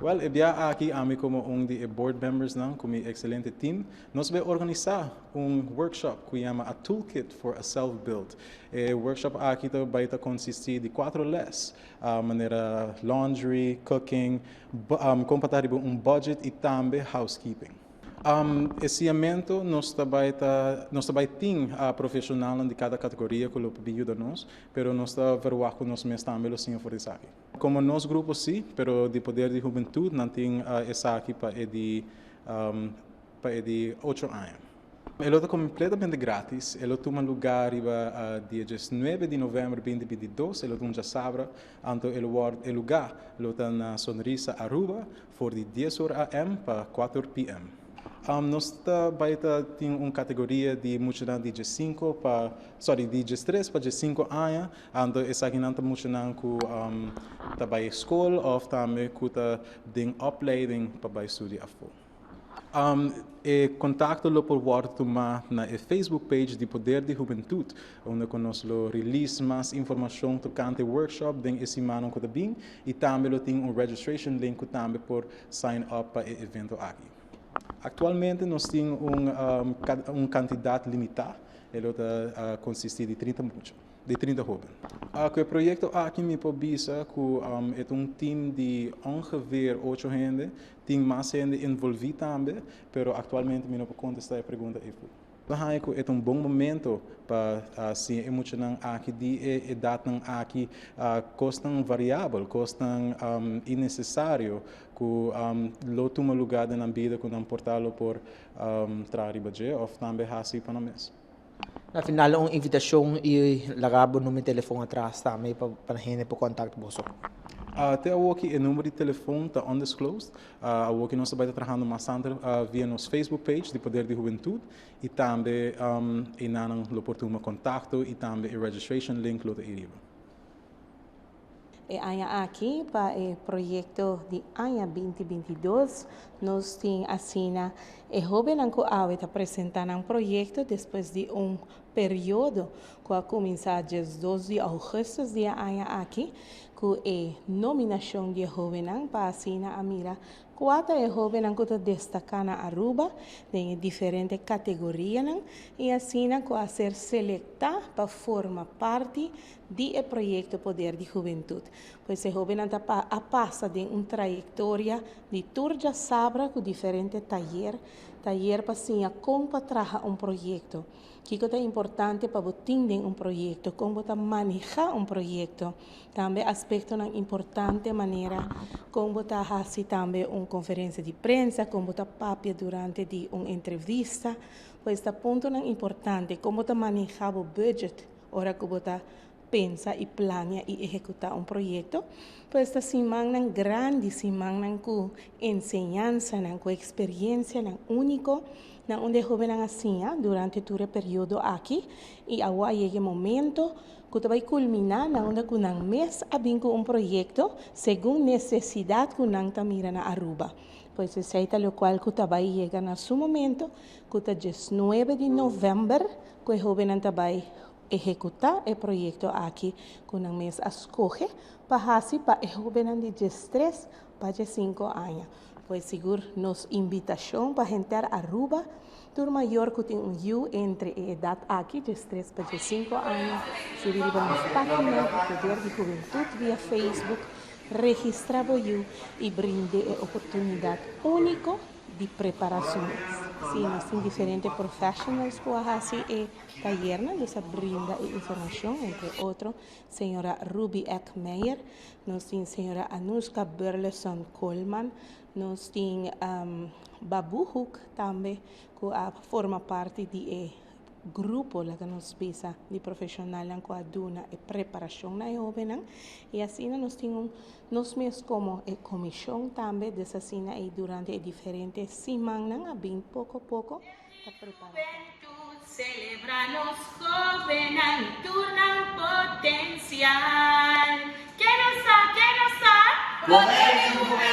Well, e bia aki ami como un di e board members nan cu mi excelente team, nos ta bay organisa un workshop cu yama A Toolkit for a Self-Build. E workshop aki ta bay ta consisti di cuatro les, manera laundry, cooking, con pa ta riba un budget y tambe housekeeping. E siñamento nos ta bay ta nos ta bay tin profesionalnan di cada categoria cu lo por bin yuda nos, pero nos ta verwagt cu nos mes tambe lo siña for di esaki. Como nos grupo si, pero di Poder di Hubentud nan tin esaki pa e di pa e di ocho aña. E lo ta completamente gratis, e lo tuma lugar riba dia diesnuebe di november binti bintidos, e lo ta un djasabra, anto e lo word e lugar lo ta na Sonrisa Aruba for di dies or AM pa kuater PM. Nos ta bai ta tin un categoria di muchanan di diescinco pa sorry di diestres pa diescinco aña, anto esakinan ta muchanan cu ta bai school of tambe cu ta den opleiding pa bai studia afo. E contacto lo por wordo tuma na e Facebook page di Poder di Hubentud, unda cu nos lo release mas informacion tocante e workshop den e simannan cu ta bin y tambe lo tin un registration link cu tambe por sign up pa e evento aki. Actualmente nos tin un cantidad limita, e lo ta consisti di 30 mucha. Di 30 hoben. Cu e proyecto aki mi por bisa cu e ta un team di ongeveer ocho hende. Tin mas hende envolvi tambe, pero actualmente mi no por contesta e pregunta ei fu. Ta haña cu e ta un bon momento pa siña e muchanan aki di e edadnan aki cosnan variabel, cosnan innecesario cu lo tuma lugar den nan bida cu nan por ta lo por traha riba dje of tambe haci pa nan mes. Na final un invitacion y laga bo numero di telefon atras tambe pa hende por contact boso. Te awoki e numero di telefon ta undisclosed. Awoki nos ta bay ta trahando mas tanto via nos Facebook page di Poder di Hubentud y tambe eynanan lo por tuma contacto y tambe e registration link lo ta eyriba. E aña aki pa e proyekto di aña 2022 nos tin asina e hóbennan ku awe ta presentá nan proyekto despues di un periodo ku a kuminsá 12 di ougùstùs di e aña aki ku e nominashon di e hóbennan pa asina a mira Kua ta e hóbennan ku ta destaká na Aruba den e diferente kategorianan i asina ku a ser selektá pa forma parti di e proyekto Poder di Hubentut? Pues e hóbennan ta a pasa den un trayektoria di tur djasabra ku diferente tayer, tayer pa siña kon pa traha un proyekto. Kiko ta importante pa bo tin den un proyekto, kon bo ta manehá un proyekto, tambe aspektonan importante manera kon bo ta hasi tambe un konferensia di prensa, kon bo ta papia durante di un entrevista, pues ta puntonan importante, kon bo ta manehá bo budget ora ku bo ta pensa i plania i ehekutá un proyekto. Pues ta simannan grandi, simannan ku enseñansanan, ku eksperiencianan úniko na unda e hóbennan a siña durante tur e periodo aki i awor a yega e momento ku ta bai kulminá na unda ku nan mes a bin ku un proyekto segun nesesidat ku nan ta mira na Aruba. Pues esei ta lokual ku ta bai yega na su momento ku ta 19 di novèmber ku e hóbennan ta bai ehekutá e proyekto aki ku nan mes a skohe pa hasi pa e hóbennan di 13 pa 15 aña. Pues sigur nos invitashon pa henter Aruba, tur mayor ku tin un yu entre e edat aki, 13 pa 15 aña, subi riba nos página di Poder di Hubentut via Facebook, registrá bo yu i brind'é e oportunidat úniko di prepará su mes. Sí, nos tin diferente professionals ku a hasi e tayernan, nos a brinda e informashon, entre otro señora Ruby Eckmeyer, nos tin señora Anushka Burleson Coleman, nos tin Babu Hoek tambe ku a forma parti di e grupo, laga nos bisa, di profeshonalnan ku a duna e preparashon na e hóbennan. I asina nos tin un nos mes komo e komishon tambe des asina ei durante e diferente simannan a bin poko poko ta prepara tambe. Celebra nos hobennan y tur nan potencial. Ke nos ta? Ke nos ta? Poder di Hubentud!